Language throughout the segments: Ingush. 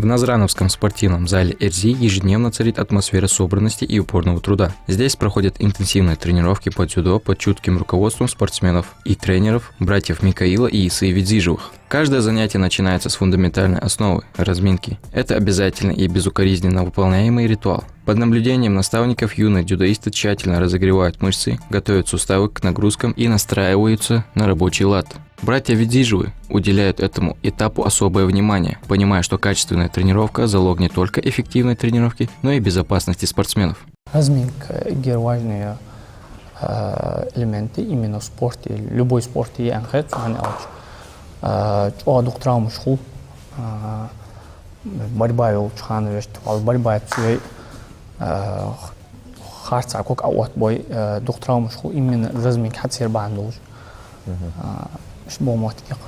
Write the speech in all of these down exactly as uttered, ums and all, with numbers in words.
В Назрановском спортивном зале «Эрзи» ежедневно царит атмосфера собранности и упорного труда. Здесь проходят интенсивные тренировки по дзюдо под чутким руководством спортсменов и тренеров, братьев Микаила и Исы Ведзижевых. Каждое занятие начинается с фундаментальной основы — разминки. Это обязательный и безукоризненно выполняемый ритуал. Под наблюдением наставников юные дзюдоисты тщательно разогревают мышцы, готовят суставы к нагрузкам и настраиваются на рабочий лад. Братья Ведзижевы уделяют этому этапу особое внимание, понимая, что качественная тренировка — залог не только эффективной тренировки, но и безопасности спортсменов. Разминка эггара важный, э, элемент именно в спорте, любой спорте, аьнна хет сона, хӀана аьлча, э, чӀоагӀа дукха травмаш хул, э, борьба йолча хана вешта, вала борьба ца йой, э, харцахьа ког Ӏоотт бой, э, дукха травмаш хул именно разминка хьацар бахьан долаш. Мгм. А, ишта бо моттиг я-кх.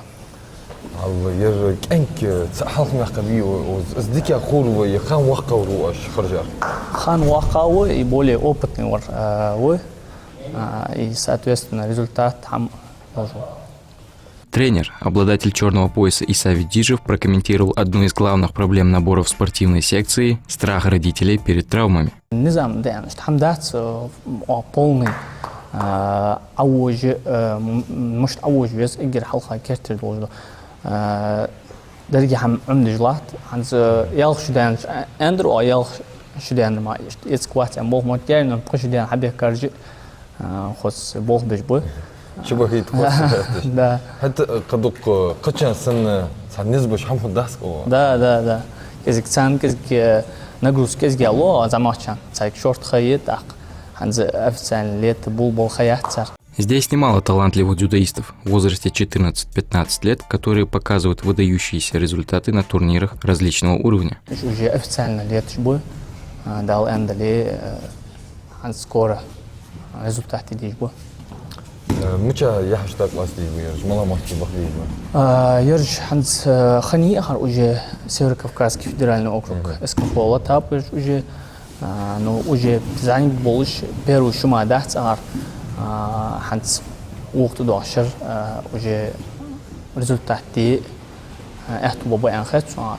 Алла, ер кӀаьнк, э, цхьа хьалха мехка бий, о, о, из дикагӀа ховр ва, е ханна воккхагӀвар ва оаш хержар? Ханна воккхагӀа ва, и более опытный вар, э, ва. А, и, соответственно, результат хӀама должен. Тренер, обладатель чёрного пояса Иса Ведзижев прокомментировал одну из главных проблем набора в спортивные секции — страх родителей перед травмами. Низам да аьнна, ишта хӀама дац, э, о, полный, э, Ӏовожа, э, м-, мишта Ӏовожа веза, эггара хьалха керттера долаш да. Э, деррига хӀама Ӏомадеш латт, хӀанз, э, ялх шу даьннача, э, аьннадар оаха, ялх шу даьнна ма, ишта эцаргвац аьнна болх ма дий, но пхи шу даьнна хьабехкараш, э, хоза болх беш ба. Ши бахийта хоза. Да. ХӀаьта, э, кхы дукха, э, кхычарна санна, цхьа низ беш хӀама хургдац-кх оаха. Да, да, да. КӀезига царна, кӀезига, э, нагрузка кӀезига лу, а, зӀамагӀчарна. Цхьайга шортта ха я, тӀаккха хӀанз официально лето бул-бул ха яц цар. Здесь немало талантливых дзюдоистов в возрасте четырнадцать-пятнадцать лет, которые показывают выдающиеся результаты на турнирах различного уровня. Уж уже официально леташ ба, а, Дала аьнна дале, э, хӀанз скоро результат деш ба. Э, мича яхьаш да класс деш ба ераш, малагӀа моттиге баха деш ба? А, ераш хӀанз, э, хиннай акхар уже Северо-Кавказский федеральный округ, мгм, СКФО-ла этап ераш уже, а, ну, уже занят болаш первый шу мара дац акхар, а, хӀанз вокх тӀадоагӀа шера, а, уже результат де, а, аьттув ба аьнна хет сона,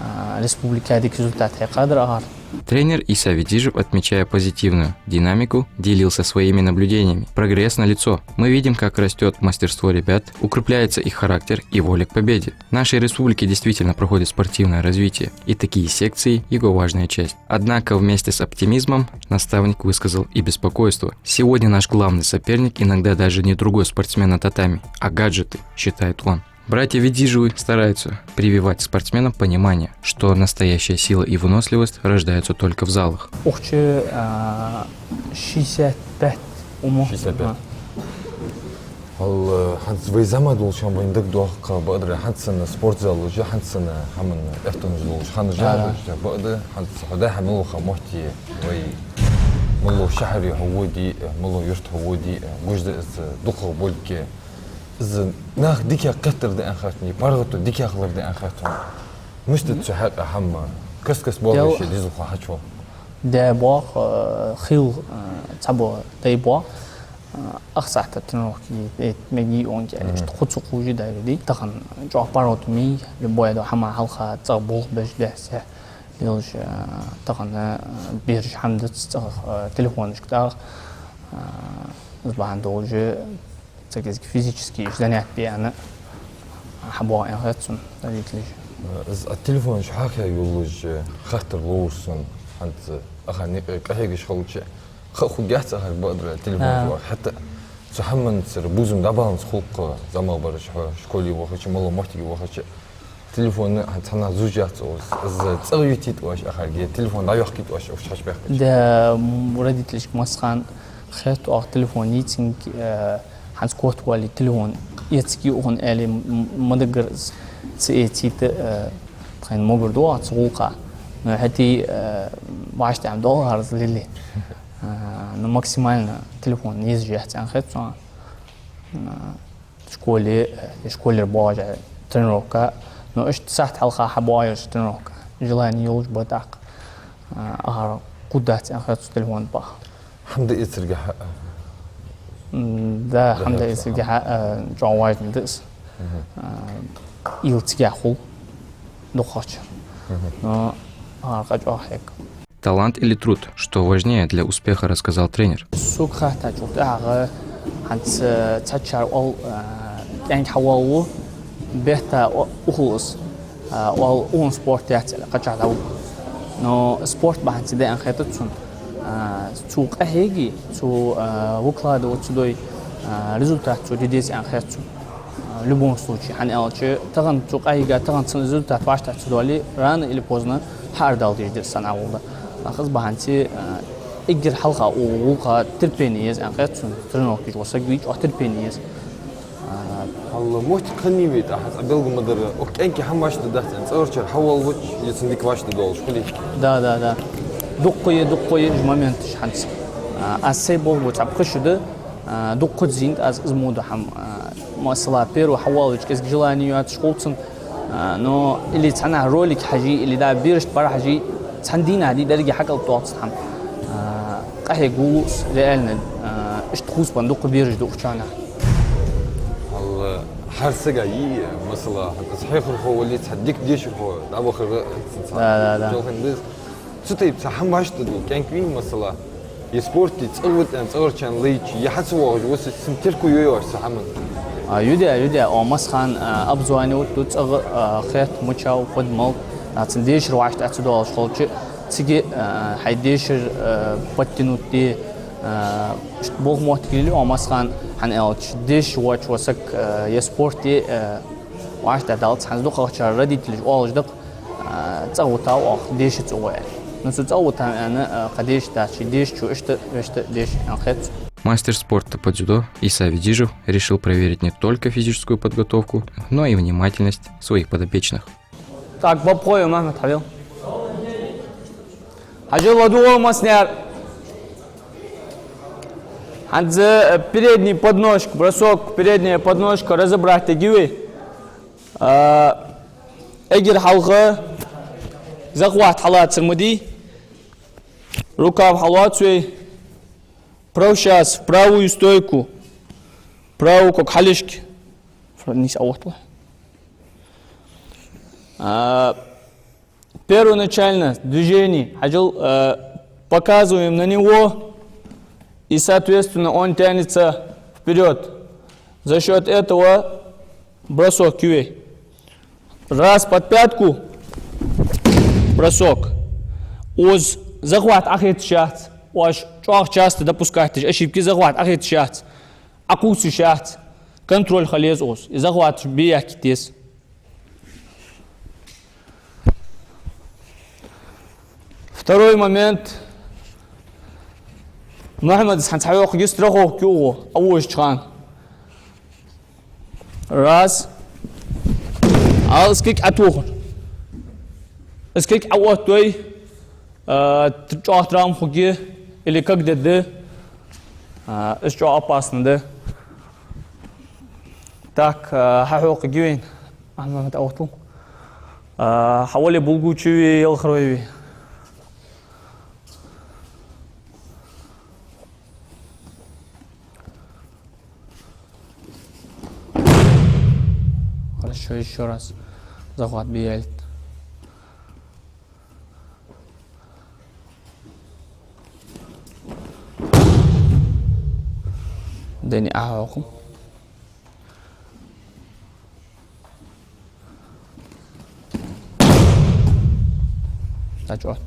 а, республика дика результат хьекхадар акхар. Тренер Иса Ведзижев, отмечая позитивную динамику, делился своими наблюдениями. Прогресс налицо. Мы видим, как растёт мастерство ребят, укрепляется их характер и воля к победе. В нашей республике действительно проходит спортивное развитие, и такие секции — его важная часть. Однако вместе с оптимизмом наставник высказал и беспокойство. Сегодня наш главный соперник иногда даже не другой спортсмен на татами, а гаджеты, считает он. Братья Ведзижевы стараются прививать спортсменам понимание, что настоящая сила и выносливость рождаются только в залах. Укх чу, а, шестьдесят пять умо. Шестьдесят пять. А. ХӀанз, хӀанз вай зӀамагӀа долча хана вайна дагадоагӀа-кх, бакъдар, хӀанз санна спортзалаш, хӀанз санна хӀаман эттонаш долаш хана, да, жа, бакъда, хӀанз хьо даьхьа мел ваха моттиге, вай мел вола шахьаре хьо воде, мел вола юрта хьо воде, гуш да из дукхагӀа болга. Из нах дикагӀа кхетар да аьнна хет хьона, паргӀато дикагӀа хилар да аьнна хет хьона. Мишта да цу хьакъехьа хӀама? Каст-каста боагӀа вай ший дезалхо хьачу. Даь боагӀа, э, хил, э, цхьабола дай боагӀа, э, ах сахьата тренировка е, е, мег е онга аьле, мгм, ишта ху цу хужи дай веди. Тахан чӀоагӀа паргӀато ма йий, любой да хӀама хьалха цӀагӀа болх беш, дехьа-сехьа лелаш, э, тахан, э, бераш хӀама дац, цӀагӀа, э, телефонашка дагӀа, э, из бахьан долаш, ца кӀезига физически иш занятие бе аьнна хьабоагӀа аьнна хет сона родителаша. Из а телефонаш хьахьекха йолаш хаттар ловра сона, хӀанз акхарна юкъе къахьегаш хилча, ха хургьяц акхар, бакъдар, телефон, а, чу ваха. ХӀаьта цу хӀаманцара бувзам дӀабаланза хул-кх зӀамагӀбараш, хьо школе вахача, мел вола моттиге вахача. Телефон хӀанз цхьаннахьа зувш яц оаш. Из цӀагӀа ютийт оаш акхарга, телефон дӀайохкийт оаш, уж хьачубаьхкача? Да, м, родителашка массахана хет оаха телефон йийцинг, э, хӀанз котвале телефон эцаргья укхун аьле, м, м, ма даггара из ца эцийта, э, тхоай могар да оаха цу гӀулакха. Но хӀаьта, э, вӀаштӀехьа доагӀа хӀара из лили. Э, ну, максимально телефон езаш яц аьнна хет сона. Э, школе, э, школера боагӀаш тренировка. Но ишта сахьат хьалха хьабоагӀаш тренировка. Желание йолаш ба тӀаккха, э, акхар гуш дац аьнна хет сона телефон баха. ХӀама дӀаэцаргахьа? М, да, хӀама дӀаэцаргахьа, э, чӀоагӀа важный да из. Мгм. Э, уйла цигахьа хул дукхагӀчар. Но, а, къача охьек. Талант или труд, что важнее для успеха, рассказал тренер. Сога хаьттачул тӀехьагӀа хӀанз цхьаччар оал, а, кӀаьнк хьавоалаву, бетта о-, ухалус, а, оал, укхун спорт яц аьнна, кхачахь дӀаву. Но спорт бахьанца да аьнна хетац сона. А, цо къахьеге, цо, а, выкладывать ца дой, а, результат цо де деза аьнна хет сона. А, в любом случае, хӀана аьлча, тахан цо къахьийга, тахан цун результат вӀаштӀехьа ца доале, рано или поздно хьаарадала дезаш да санна гӀулакх. Нахаз бахьанца, а, эггара хьалха у гӀулакха терпени еза аьнна хет сона, тренировкаш ва саг вий, чӀоагӀа терпени еза. А, хьал мотт ханни вейта, хьа цӀа белгал ма дарра, укх кӀаьнка хӀама вӀаштӀехьа дац, цӀагӀарчар хьавоалавац, е цун дика вӀаштӀехьа долаш хулийчки. Да, да, да. Дуккха е, дуккха е уж моменташ хӀанз. А, аз сай болх бу цхьа пхи шу да, а, дуккха зинт аз из мо да хӀама, а, масала, первый хьавоалавича кӀезига желание йоацаш хул цун, а, но или цхьаннахьа ролик хьажий, или да берашта бӀарахьажий, цхьан дийнахьа дий деррига хьакӀалтӀоал цун хӀама. А, къахьега гулус, реально, а, иштта хувцабенна дуккха бераш да укх чу нах. Хьал, хӀара сага йий, масала, хьа цхьа хьехархо вале, цхьа дика дешархо дӀавахар цун цхьа. Да, да, да. Чолхин дез. Цу тайпа цхьа хӀама вӀаштӀехьа да, кӀаьнк вий, масала, е спорте цӀагӀа ва аьнна, цӀагӀарчарна лайча, е хьа ца воагӀаш ва со, цун терко йой оаш цу хӀаман? А, ю де, ю де, о, массахана, а, обзванивать ду цӀагӀа, а, хет, мичав, фуд, мал, а, цун дешар вӀаштӀехьа ца доалаш хилча, цига, а, хьай дешар, а, подтянуть де, а, иштта болх моттиг лелаю, о, массахана, хӀана аьлча, дешаш воацаш ва саг, а, е спорте, а, вӀаштӀехьа далац, хӀанз дукхагӀчар родителаш оалаш да-кх, а, цӀагӀа витав оаха, деша ца гӀо аьнна. Ну, цу цӀагӀа витав аьнна, а, кхы деша дац, ший дешачо иштта, вешта деша аьнна хет сона. Мастер спорта по дзюдо Иса Ведижев решил проверить не только физическую подготовку, но и внимательность своих подопечных. Так, бабхой, Махмад, хьавел. Хьажал, ладувгӀал массане а. ХӀанз, э, передний подножка, бросок, передняя подножка разобрать ергья вай. А, эггара хьалха захват хьалацар ма дий. Рукав хьалоац вай. Прав щас в правую стойку. Правый ког хьалъешка. Франис а вот. А, первоначально движение, хьажал, э, показываем на него, и, соответственно, он тянется вперёд. За счёт этого бросок ю вай. Раз под пятку, бросок. Укхаза захват Ӏохеташ яц, оаш чӀоагӀа часто допускать деш ошибки, захват Ӏохеташ яц, Ӏокхувсаш яц, контроль хила еза укхаза, и захваташ бе яккхийта еза. Второй момент. Мухьаммадас хӀанз хьайоаккхаргья страховка юхо, Ӏовожача хана. Раз. Ала из кулг Ӏотохар. Из кулг Ӏооттадой, а, т-, чӀоагӀа травма хургья, или как дергда, а, из чӀоагӀа опасно да. Так, а, хьахьокхаргья вайна. Ахьмад, Ӏооттал. А, хьавола Булгучеви Елхароеви. Хорошо, ещё раз. Захват бе ялийта. Дени ахьокху. Зачёт.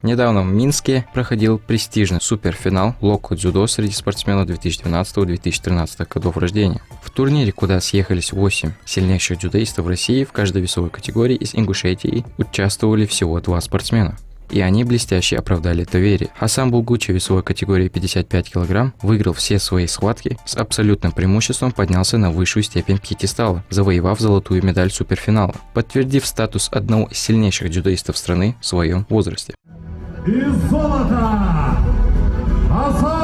Недавно в Минске проходил престижный суперфинал Локо дзюдо среди спортсменов две тысячи двенадцатого две тысячи тринадцатого годов рождения. В турнире, куда съехались восемь сильнейших дзюдоистов России в каждой весовой категории, из Ингушетии участвовали всего два спортсмена. И они блестяще оправдали доверие. Хасан Булгучев в весовой категории пятьдесят пять килограмм выиграл все свои схватки, с абсолютным преимуществом поднялся на высшую степень пьедестала, завоевав золотую медаль суперфинала, подтвердив статус одного из сильнейших дзюдоистов страны в своём возрасте. И золото! Хасан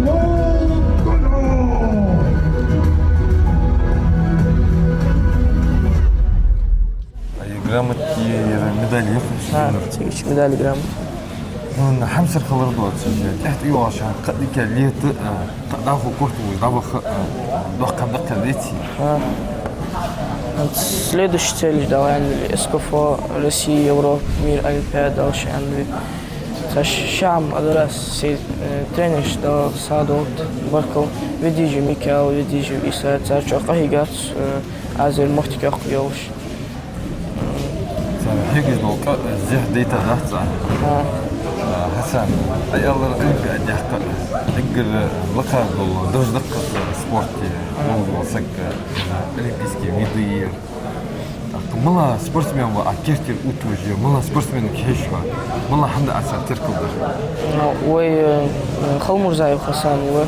Булгучев! А и грамотки, и медали яхаш? Ха, цига медали, грамотки. Ну, хьамсара хилар доацаш, тӀехьа тӀайоагӀаш, кхы дика лета, а, кхы дӀахо корта вуж дӀаваха, а, доккха даккха деций. Ха. Следующие цели, Дала аьнна вале, СКФО, Россия, Европа, мир, Олимпиада, Дала аьнна вале. Цхьа ш-, ши хӀама дар аз, се, э, тренераш Дала сагӀа долда, баркал, Ведижев Микаил, Ведижев Ӏийса, цар чӀоагӀа къахьийгад, э, аз ер моттиг йоккха йолаш. Цар хьегаш дола къа зехьа дайтадац цар. А. А, Хьасан, Ӏа аьлар Олимпиаде яккха, эггара лакхара дола дарж да-кх спорте, волаш вола саг, олимпийски виды. ТӀаккха мала спортсмен ва Ӏа керттера оттавеш, мала спортсменага хьежаш ва, мала хӀама да Ӏа цар теркалдар? Ну, вай, э, Халмурзаев Хьасан ва,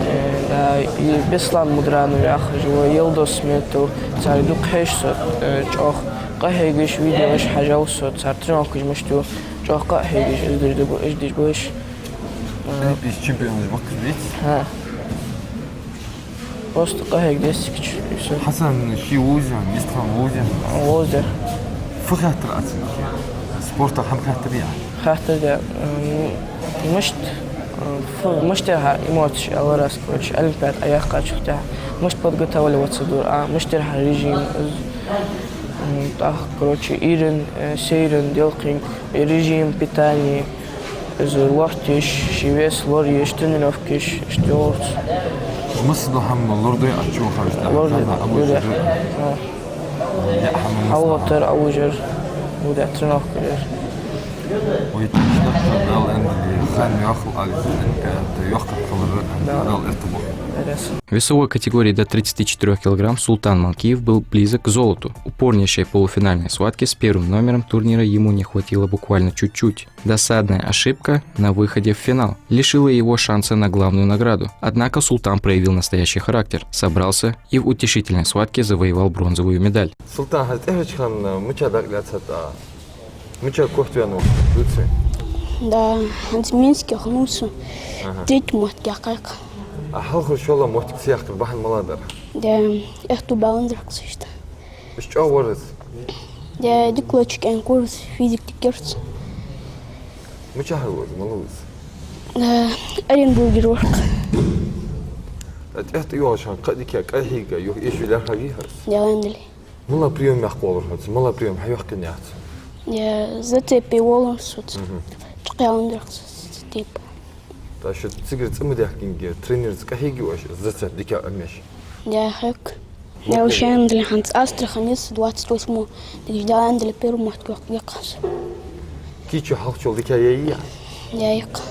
э, да, и Беслан Мудранов яхаш ва, Елдос Сметов, цар дукха хьеж со, э, чӀоагӀа къахьегаш, видеош хьажал со, цар тренировкаш мишта ю, чӀоагӀа къахьегаш, из деш да бу-, из деш беш. Олимпийски чемпионаш баккхаш беций? ХӀаа. Просто къахьега деза цига чу, и всё. Хьасан ше вовзий, Беслан вовзий? Вовзий. Фу хаьттар Ӏа цунга? Спортах хӀама хаьттарий Ӏа? Хаьттар, да. М, мишта, м, фу, мишта яр хьа эмоцеш, аьлар аз, короче, Олимпиада Ӏа яьккхачул тӀехьагӀа. Мишта подготавливаться ду Ӏа, мишта яр хьа режим, из, м, тӀаккха, короче, ийран, э, сейран, делкъинг, режим питания, из лоаттадеш, ший вес лораеш, тренировкаш, иштта йолаш. Массадола хӀама лорадой Ӏа чу вахача тӀехьагӀа? Лорадой, ханна Ӏа вужар. ХӀаа. ЯӀ хӀама массадола. ХьалгӀоттар, Ӏа вужар, вудаь тренировка яр. Вай тешнаб, Дала аьнна вале, ханна йоахал Ӏа из Олимпиада, йоккхар хилар, да, Дала аьттув боаккхалба. Весовой категории до тридцати четырёх килограмм Султан Манкиев был близок к золоту. В упорнейшей полуфинальной схватке с первым номером турнира ему не хватило буквально чуть-чуть. Досадная ошибка на выходе в финал лишила его шанса на главную награду. Однако Султан проявил настоящий характер, собрался и в утешительной схватке завоевал бронзовую медаль. Султан, хьо тӀехьарча хана мича дакъа лаьцад Ӏа? Мича корта ваьннав, дувций? Да, хӀанз Минске хиннав со. Ага. Третий моттиг яьккхай-кх. А хьалхара шоллагӀа моттиг ца яккхара бахьан мала дар? Да, эхь тӀабаьланзар-кх со иштта. Иштта чӀоагӀа вар из? Да, дика лочкъаьнна курс, физика дика яр са. Мичахьара ва из, мала ва из? Да, Оренбургера вар-кх. ТӀехьа тӀайоагӀача хана кхы а дика къахьийга, юха эшаш лаьрхӀа вий хьо из? Да, ваьннадале. Мала приём мел кхоллар хьоца, мала приём хьайоаккхийна яц? Я зацепе воланзар со. Мгм. Чакхъяьланзар-кх со зацепе. ТӀаккха шо цигара цӀи ма даьхкинге, тренерца къахьийгий оаш, зацеп дика Ӏомаеш? Я хӀаьта. Я вообще аьннадале хӀанз Астрахане я со двадцать восьмого, дика Дала аьннадале первый моттиг йоаккх-, йоаккхаш я. Кийчо хьалхачул дика яьй? Я йоаккх.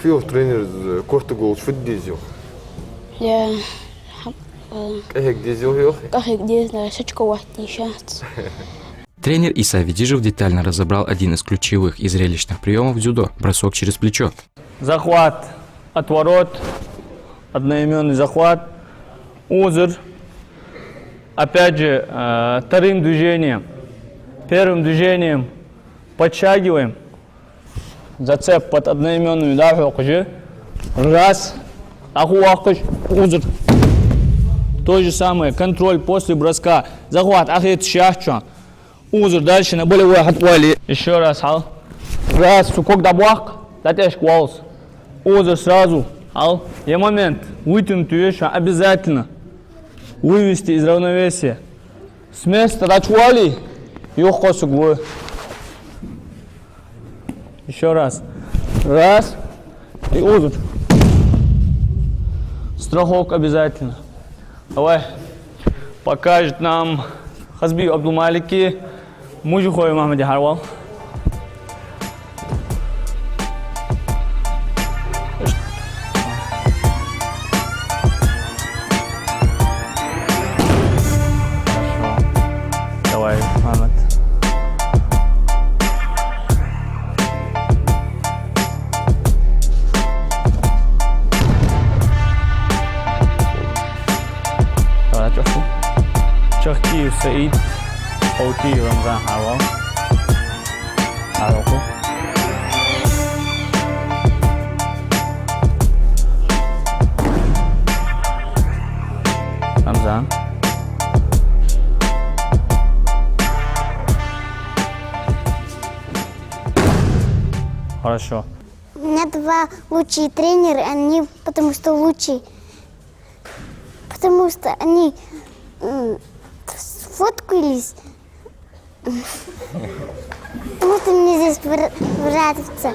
Фу йоах тренера, корта гӀолаш фу де деза йоах? Я хӀа-, э, къахьега деза йоах, йоах? Къахьега деза, да, шачка вахти шац. Тренер Иса Ведижев детально разобрал один из ключевых и зрелищных приёмов дзюдо — бросок через плечо. Захват, отворот, одноимённый захват, узел. Опять же, э, вторым движением, первым движением подтягиваем. Зацеп под одноимённую, да, хьокхаш. Раз. Ӏохувш, узел. То же самое. Контроль после броска. Захват, Ӏохецаш яц шоана. Узел дальше на болевой хьатӀавоале. Ещё раз, хьал. Раз, цу ког дӀабоаккх, дӀатӀехьашка волаш. Узел сразу, хьал. Е момент вытянутый я шоана, обязательно вывести из равновесия. С места дӀачувоале, юха кхо саг ву. Ещё раз. Раз. И узел. Страховка обязательно. Давай. Покажет нам Хазбиев Абдулмалик и Мужихой Махмуди Харвал. Хорошо. Давай, Мухаммад. Давай, чехку. Чехкиев Саид, Хьовтиев Рамзан Харвал. Ӏохувш. Рамзан. Хорошо. У меня два лучшие тренера, они потому что лучшие. Потому что они М, Сфоткались. Будто мне здесь бра- братовца.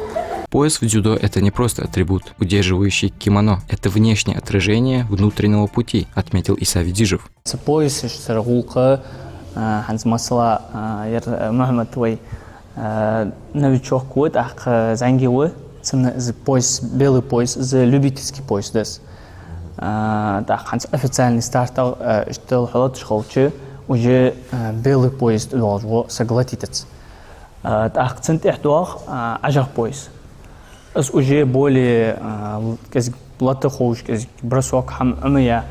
Пояс в дзюдо — это не просто атрибут, удерживающий кимоно. Это внешнее отражение внутреннего пути, отметил Иса Ведижев. Цу поясаш цар гӀулакх, а, хӀанз масала, а, яр, а, Мухьаммад вай, а, новичок ва, тӀаккха зӀамига ва, цун из пояс, белый пояс, из любительский пояс да из. А, тӀаккха хӀанз официальный стартах, а, иштта хьалаташ хилча, уже, а, белый пояс тӀа долаш ва саг латийтац. А, тӀаккха цун тӀехьа доагӀа, а, Ӏажах пояс. Из уже более, а, кӀезига лата ховш, кӀезига бросок хӀама Ӏомаяь,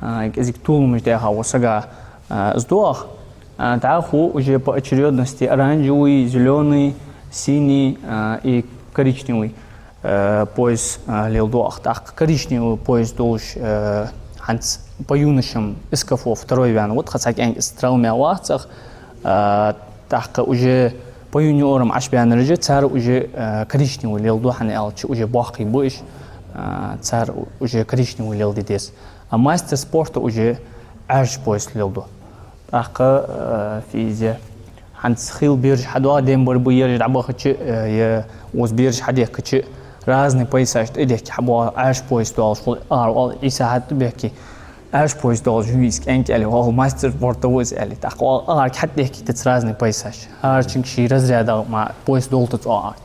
а, кӀезига толамаш даьха ва сага, а, из доагӀа. А, дӀахо уже по очередности оранжевый, зелёный, синий, а, и коричневый, а, пояс, а, леладу оаха. ТӀаккха коричневый пояс долаш, а, хӀанз по юношам СКФО второй ваьнна ва, тха цхьа кӀаьнк из травмаь вац цӀагӀа, а, тӀаккха уже по юниорам Ӏаш баьннараш, цар уже, а, коричневый леладу, хӀана аьлча уже боккхий ба уж, а, цар уже коричневый леладе деза. А мастер спорта уже Ӏаьржа пояс леладу. ТӀаккха, э, физя. ХӀанз хила бераш хьадоагӀа, дем бар бу ераш дӀабахача, э, е укхаза бераш хьадехкача, разный поясаш тӀадехка хьабоагӀа, Ӏаьржа пояс долаш хул, ара оал, Ӏийса хьатӀабехке, Ӏаьржа пояс долаш вийс кӀаьнк аьле, оал, мастер спорта ва из аьле. ТӀаккха оал, арк хьатӀадехкийтац разный поясаш. ХӀарчунга ший разрядах ма пояс долтац оал арк.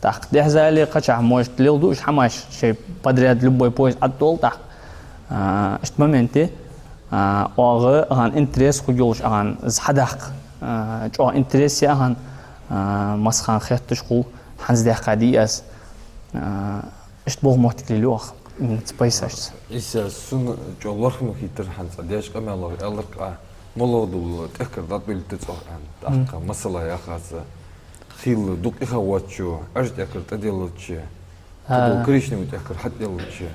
ТӀаккха дехьа зале кхачахь, может, леладу уж хӀамаш шоай подряд любой пояс тӀадоал, тӀаккха, а, иштта моменте, а, оаха, ахьан интерес хургйолаш, ахьан из хьадаккха, а, чӀоагӀа интерес я ахьан, а, массахана хетташ хул, хӀанз даьккха дий аз, а, иштта болх моттиг лелаю оаха, именно цу поясашца. Ӏийса, сона чӀоагӀа лоархӀаме хийтар хӀанз Ӏа деш къамаьлах, аьлар-кх Ӏа, малагӀа дола тӀехкар дӀатӀадиллийтац оаха аьнна. ТӀаккха масала яхац, хила дукха ихагӀа воацачо, Ӏаьржа тӀехкар тӀаделлача, А. Тхо коричневый тӀехкар хьатӀаделлача,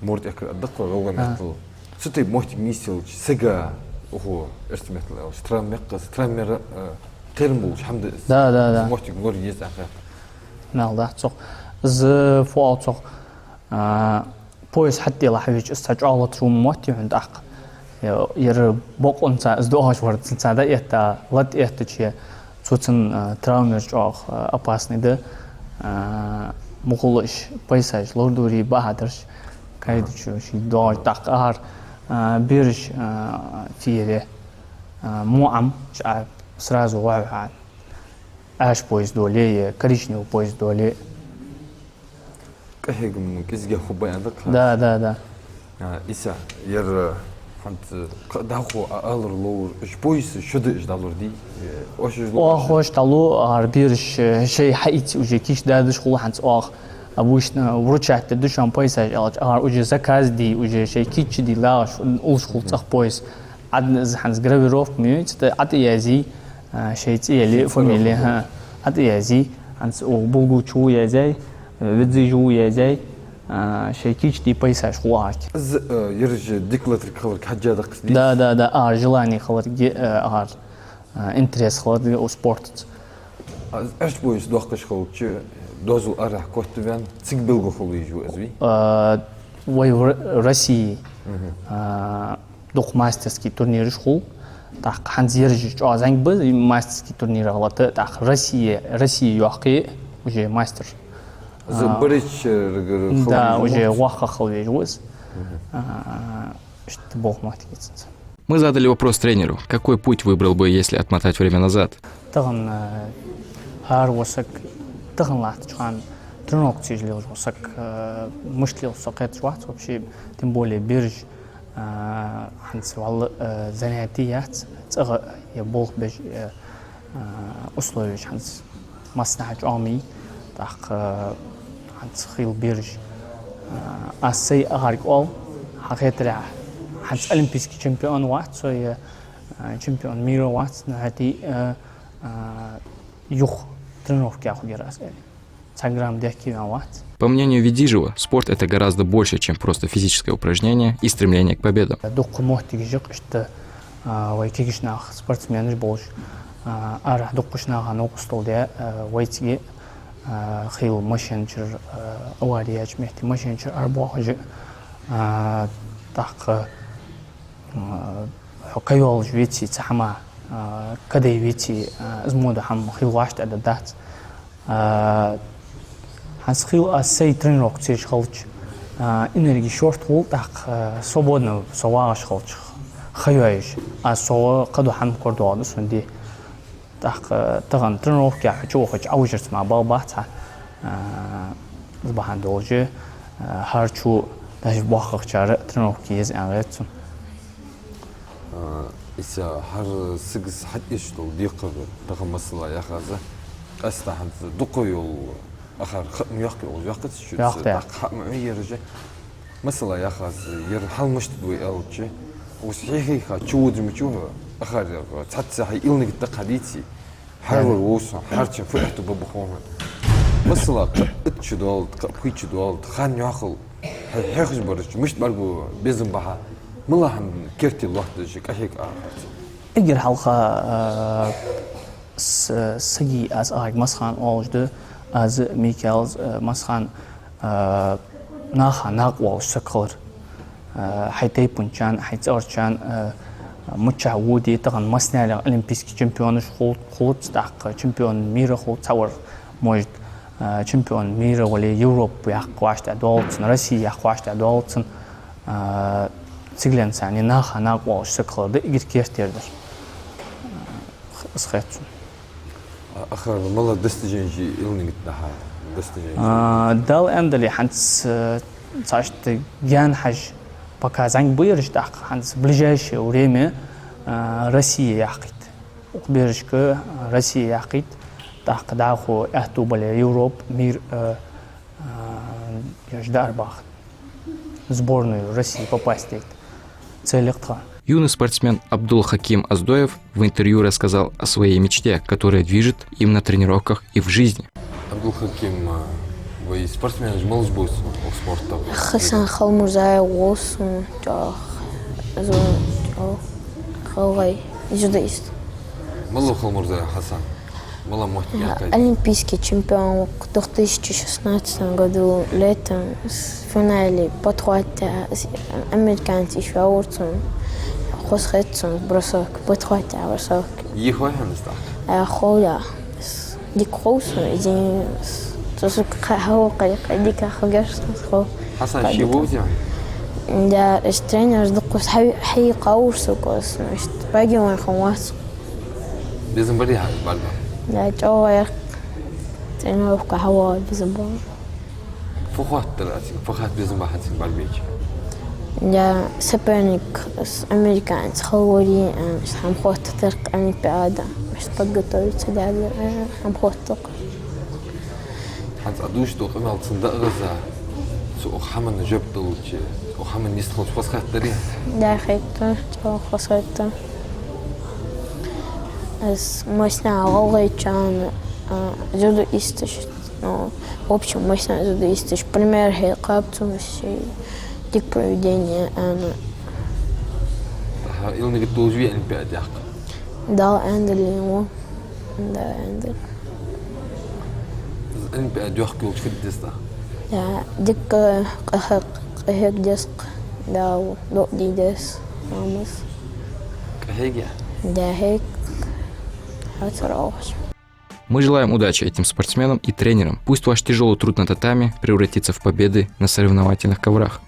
морд тӀехкар а даккхал, рога А. меттал. Цу тайпа моттиг нийсъелча, сага, уху, эрсий меттала аьлча, травма меккхас, травмера, э, кхерам болаш хӀама да из. Да, да, да. Из моттиг лорае еза аьнна хет. Мел да, цох. Из фу оал цох, а, пояс хьатӀадилла хьавеча, из цхьа чӀоагӀа латаш ва мотт я хьона тӀаккха. Е-, ер бокъонца из доагӀаш вар, цунца дӀаэтта, лата эттача, цо цун, а, травмер чӀоагӀа, а, опасный да. А, мухулаш поясаш лорадоре бахьадараш, каждый чу ший доагӀаш тӀаккха ахьар, а, бераш, а, фере, а, муӀам, ша сразу вахьа хьа. Ӏаьржа пояс доле, е коричневый пояс доле. КӀехьегам кӀезигагӀа хургба аьнна да-кх хӀанз? Да, да, да. А, Ӏийса, ер, э, хӀанз, э, кхы а дӀахо Ӏа алар ловр, уж поясаш шо да уж дӀалур дий? Э, оаш уж лу? Оаха оаш дӀалу, ахьар бераш, э, шоай хьаийца уже кийчдадеш хул хӀанз оаха. Обычно вручать деш да шоана поясаш аьлча, ахьар уже заказ де, уже шоай кийча де лагӀаш, уллаш хул цӀагӀа пояс. Ӏадна из хӀанз гравировка ма йий, цу тӀа ӀатӀаязъе, а, шоай цӀи яле, фамилия, хӀа, ӀатӀаязъе, хӀанз укх Булгучо язъяьй, Ведзижо язъяьй, а, шоай кийчде поясаш хул ахьарга. Из, а, ераш дика латарг хиларга хьежжа да-кх из, дий? Да, да, да, ахьар желание хиларга, а, ахьар, а, интерес хиларга укх спортаца. А, Ӏаьржа пояс доаккхаш хилча, доазол арахьа котваьнна, цига белгалхула везаш ва из, вий? А, вай в Р-, России, Мгм. а, дукха мастерский турнираш хул. ТӀаккха хӀанз ераш чӀоагӀа зӀамига ба, мастерский турнирах лата, тӀаккха Россия, Россия йоаккхе, уже мастер. Из А, бареча рагара да, хила везаш уже ва? Воккха хила везаш ва из. Мгм. А, иштта болх моттиг я цунца. Мы задали вопрос тренеру, какой путь выбрал бы, если отмотать время назад. Тахан, э, хӀара вола саг, тахан латтача хана тренировкаш лелаш вола саг, э, мишта лелаш со кхеташ вац вообще, тем более бераш, э, хӀанз валла, э, занятие яц, цӀагӀа е болх беш, э, э, условеш хӀанз массанахьа чӀоагӀа ма йий, тӀаккха, э, хӀанз хила бераш. Э, аз сай ахьарга оал, хьахетарехь, хӀанз олимпийский чемпион вац со, е, э, чемпион мира вац, но хӀаьта, э, а, юха тренировка яха хургьяр аз, аьле. Цхьа грамм дехке ваьнна вац. По мнению Ведижева, спорт — это гораздо больше, чем просто физическое упражнение и стремление к победам. Дукха моттигашка иштта, а, вай кагийча наха спортсменаш болаш, а, арахьа дукхача наха новкъостал даь, а, вайцига, а, хила машен чура, а, авари яьча метте машен чура арабоахаш, а, тӀаккха, а, Хьо кхы йоаллаш веце, цхьа хӀама, а, кхы дай веце, а, из мо дола хӀама хила вӀаштӀехьдаргдац. А, хӀанз хила аз сай тренировкаш еш хилча, а, энерги шортта хул, тӀаккха, а, свободно со вагӀаш хилча, ха йоаеш, аз согӀа кхы дола хӀама корадоагӀаргда сона, де. ТӀаккха тахан тренировке хьо чу вахача Ӏовижарца мара бала бац хьа, а, из бахьан долаш, а, хӀара чу даже боккхагӀчар тренировке еза аьнна гӀерт сона. А, из хӀара сага хьатӀаэцаш дола декхар, тахан масала яхац, къаьстта хӀанз дукха йола ахар ха ма йоаккхий, йоаккхац чу, йоаккхий. ТӀаккха хьа ма Ӏойераш. Масала яхац, ер хьал мишта да вай аьлча, укхаза хьехийха чу водаш ма чу хьо, ахар яха, цхьацца хьай илниг тӀакхадийций, хьарвар вовсун, хьарчун фу аьттув ба баховхьан. Масала, кхы итт шу доаллад, кхы пхийтта шу доаллад, хан йоахал, хьай хьехаш бараш, мишта бӀаргагу безам ба хьа, мала хӀама керте лоаттадеш кӀехьег ахарца. Эггара хьалха, а, с-, сага аз ахарга массахана оалаш да, аз, Микаьлас, а, массахана, а, наха накъавоалаш саг хилар. А, хьай тайпанчарна, хьай цӀагӀарчарна, а, миччахьа воде, тахан массанех олимпийски чемпионаш хул-, хулац, тӀаккха чемпион мира хул цхьавар, может, а, чемпион мира вале, Европа яккха вӀаштӀехьадоалац цун, Россия яккха вӀаштӀехьадоалац цун, а, цига лаьнна санна наха накъавоалаш саг хилар да эггара керттера дар. Из хет сона. А, ахар мала достиженеш илниг тӀа хьа, достиженеш? А, Дала аьннадале, хӀанз, а, цхьа иштта гаьна хьажа, пока зӀамига ба ераш, тӀаккха хӀанз ближайшее время, а, Россия яьккхийт. Укх берашка, а, Россия яьккхийт, тӀаккха дӀахо аьттув бале Европа, мир, а, а, еш даар баха. В сборную России попасть дайта цели я тха. Юный спортсмен Абдул-Хаким Оздоев в интервью рассказал о своей мечте, которая движет им на тренировках и в жизни. Абдул-Хаким, а, вай спортсменаш малаш ба укх спорта? Хасан Халмурзаев ва сона, чӀоагӀа, зу-, чӀоагӀа гӀалгӀай дзюдоист. Мала ва Халмурзаев Хасан? Мала моттиг яьккхай? Олимпийский чемпион ва, в две тысячи шестнадцатом году летом в финале подхват, а, с-, американец ишваур цун, хоза хет сона бросок, подхват, а, бросок. Йихвай хьона из тӀаккха? А, хов, да. С-, дика хов сона, из, с-, цу сага кхы хьавола кхы дика хургьяр сона, хов. Хасан, кхы ший дика вовзий? Да, из тренераш дукха хьай-, хьайкхавар сога, значит, пагион хьан вац. Безам барий хьа бӀарга? Да, чӀоагӀа яр. Тренировка хьавола безам ба. Фу хоаттар аз, фу хатта безам ба хьа цунга бӀаргабайча? Да, соперник, с-, американец хила варий, а, хӀама хоттадир Олимпиаде, мишта подготовиться даьд, а, хӀама хоттадир. ХӀанз Ӏа дувцаш дола къамаьл цунна дагӀаза, цо укх хӀаманна жоп далча, укх хӀаманна йистхилча хоза хаттарий? Да, хет, чӀоагӀа хоза хет. Аз массанахьа гӀалгӀайчарна, а, дзюдоисташ, ну, в общем, массанахьа дзюдоисташ пример хьекхаб цо ший дика поведение, а, ну. Аха, илниг тӀа долаш вий Олимпиаде яьккха? Дала аьннадале, ва. Да, аьннад. Олимпиаде яьккха йолча фу де деза тӀаккха? Да, дика къахьег-, къахьега деза-кх, да, дукха де деза, амма. КъахьегӀ? Да, хьег. Хьацар оалаш. Мы желаем удачи этим спортсменам и тренерам. Пусть ваш тяжёлый труд на татами превратится в победы на соревновательных коврах.